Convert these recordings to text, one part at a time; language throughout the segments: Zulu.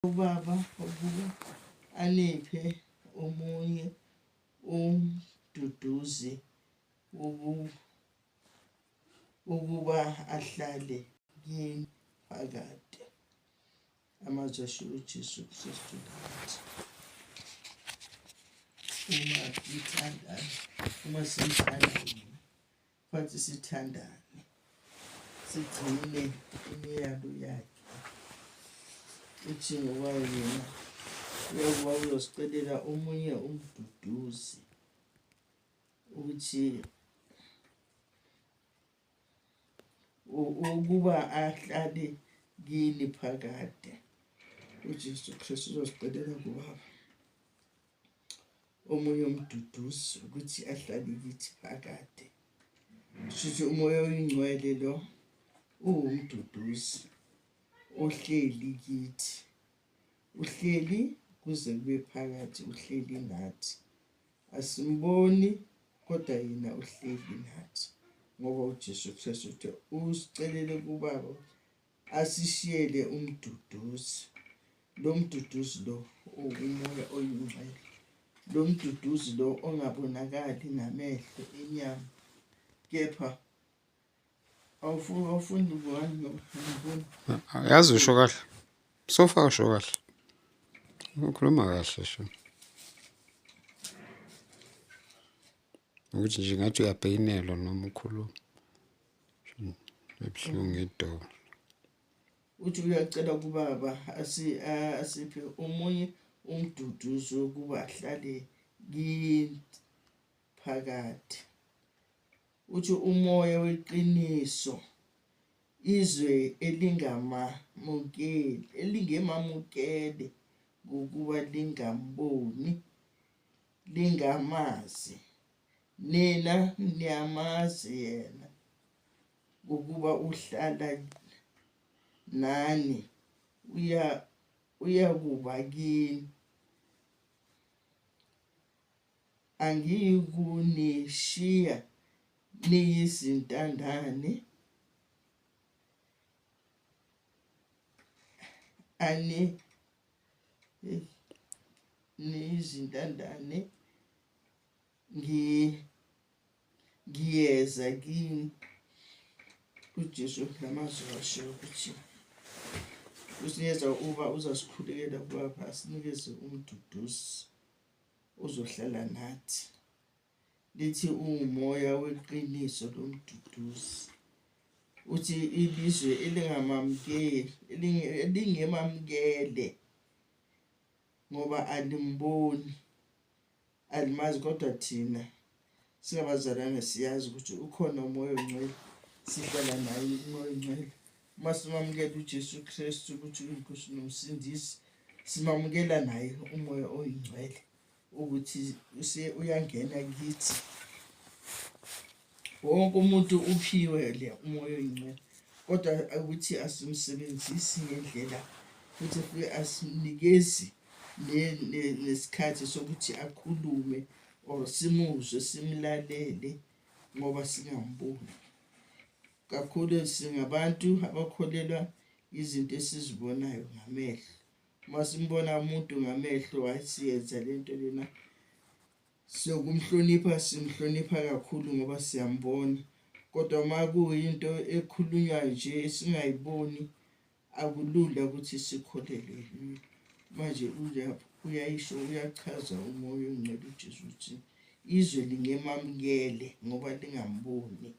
Ubaba ukuba aniphe omunye umduduzi ukuba ahlale kini phakade. Amazwi ashiwo uJesu Kristu nathi. Uma sithandana, uma simthanda yena, Fanele sithandane, sigcine imiyalo yakhe. Uthi ngoba yena uyakuba uzosicelela omunye umduduzi ukuthi ukuba ahlale kini phakade. UJesu Kristu uzosicelela kubaba. Omunye umduduzi ukuthi ahlale kithi phakade. Shuthi umoya oyingcwele lo uwumduduzi ohleli kithi, uhleli kuze kube phakathi, uhleli nathi. Asimboni kodwa yena uhleli nathi ngoba uJesu Kristu uthe usicelele kubaba asishiyele umduduzi. Lo mduduzi lo uwumoya oyingcwele. Lo mduduzi lo ongabonakali ngamehlo enyama kepha awufundi ubani ngoba angiboni. Yazi usho kahle. Sofa usho kahle. Ukhuluma kahle sho. Ukuthi nje ngathi uyabheyinelwa noma ukhuluma. Ebuhlungu idolo. Uthi uyacela kubaba asiphe omunye umduduzi wokuba ahlale kini phakathi. Uthi umoya weqiniso izwe elingamamukeli elingemamukele ngokuba lingamboni lingamazi. Nina niyamazi yena ngokuba uhlala nani uya uyakuba kini. Angiyikunishiya niyizintandane ani niyizintandane Ngiyeza kini. UJesu lamazwi washo ukuthi usinikeza uba uzasikhulekela kubaba asinikeze umduduzi ozohlala nathi. Lithi uwumoya weqiniso lomduduzi. Uthi ilizwe elingamamukeli elingemamukele ngoba alimboni Alimazi kodwa thina singabazalwane siyazi ukuthi ukhona umoya ongcwele, sihlala naye umoya ongcwele. Uma simamukela uJesu Kristu ukuthi uyiNkosi noMsindisi, simamukela naye umoya oyingcwele ukuthi uyangena kithi. Wonke umuntu uphiwe le umoya oyingcwele kodwa ukuthi asimsebenzisi ngendlela futhi futhi asimnikezi nesikhathi sokuthi akhulume or simuzwe simlalele ngoba singamboni. Kakhulu singabantu abakholelwa izinto esizibonayo ngamehlo. Uma simbona umuntu ngamehlo, hhayi siyenza le nto lena. Sokumhlonipha simhlonipha kakhulu ngoba siyambona kodwa uma kuyinto ekhulunywa nje esingayiboni akulula ukuthi sikholelwe kuyo. Manje uyayisho uyachaza umoya ongcwele uJesu ukuthi izwe lingemamukele ngoba lingamboni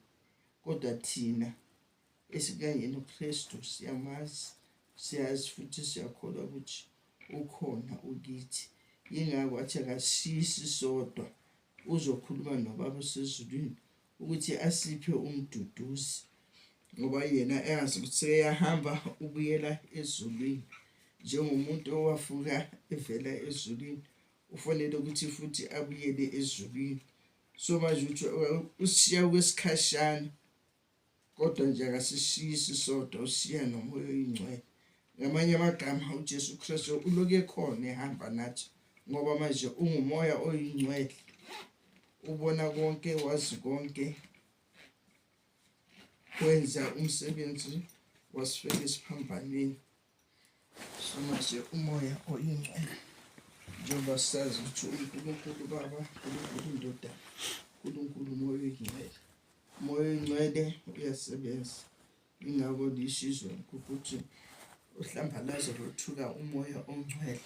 kodwa thina esikanye noKristu siyamazi siyazi futhi siyakholwa ukuthi ukhona ukithi yingakho athi akasishisi sodwa uzokhuluma nobaba osezulwini ukuthi asiphe umduduzi ngoba yena eyazi ukuthi sekeyahamba ubuyela ezulwini njengomuntu owafuka evela ezulwini ufanele ukuthi futhi abuyele ezulwini so manje ukuthi usishiya okwesikhashana Kodwa nje akasishiyi sisodwa, usishiya noMoya oyiNgcwele. Ngamanye amagama, uJesu Kristu ulokhu ekhona ehamba nathi ngoba manje unguMoya oyiNgcwele. Ubona konke, wazi konke, wenza umsebenzi wasifela esiphambanweni. So manje umoya oyingcwele njengoba sazi ukuthi uNkulunkulu Baba, uNkulunkulu Ndodana, uNkulunkulu umoya oyingcwele. Umoya oyingcwele uyasebenza. Ingakho lisizwe ukuthi uhlambalaza lothuka umoya ongcwele.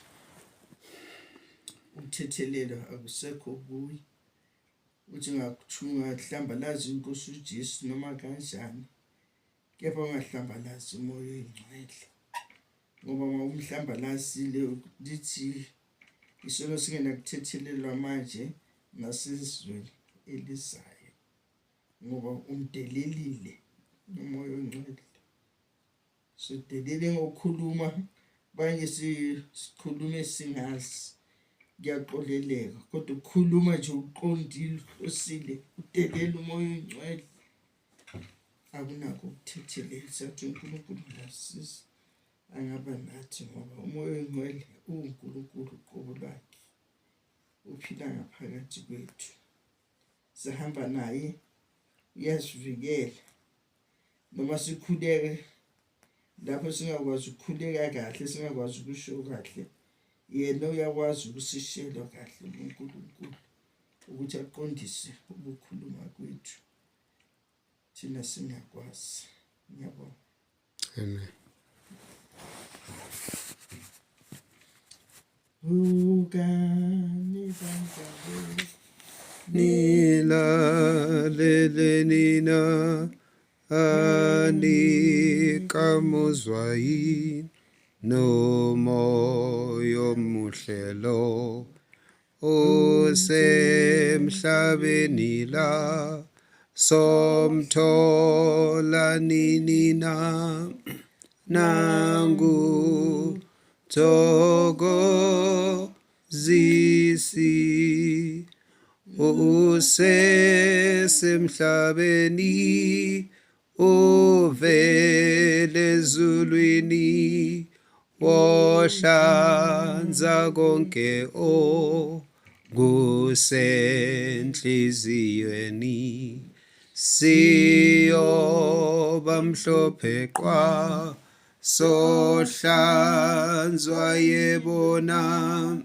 Ukuthethelelwa akusekho kuye. Uthi ungahlambalaza inkosi uJesu noma kanjani. Kepha ungahlambalazi umoya oyingcwele. Ngoba uma umhlambalazile lithi isono singenakuthethelelwa manje nasezweni elizayo. Ngoba umdelelile umoya ongcwele. Sidelele ngokukhuluma banye sikhulume singazi kuyaxoleleka kodwa ukukhuluma nje uqondile uhlosile udelela umoya oyingcwele akunakho ukuthethelela. Sathi uNkulunkulu angasiza angaba nathi ngoba umoya oyingcwele uwuNkulunkulu uqobo lwakhe uphila ngaphakathi kwethu. Sihamba naye uyasivikela noma sikhuleke lapho singakwazi ukukhuleka kahle singakwazi ukusho kahle yena uyakwazi ukusishela kahle uNkulunkulu ukuthi aqondise ukukhuluma kwethu thina singakwazi. Ngiyabonga. Amen. Vukani bangane Nilalele nina anikamuzwa yini nomoya omuhle lo osemhlabeni la somthola nini na nangu thokozisi usesemhlabeni uvele ezulwini wohlanza konke okusenhliziyweni siyoba mhlophe qwa sohlanzwa yebona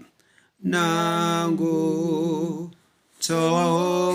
nangu thokozisi.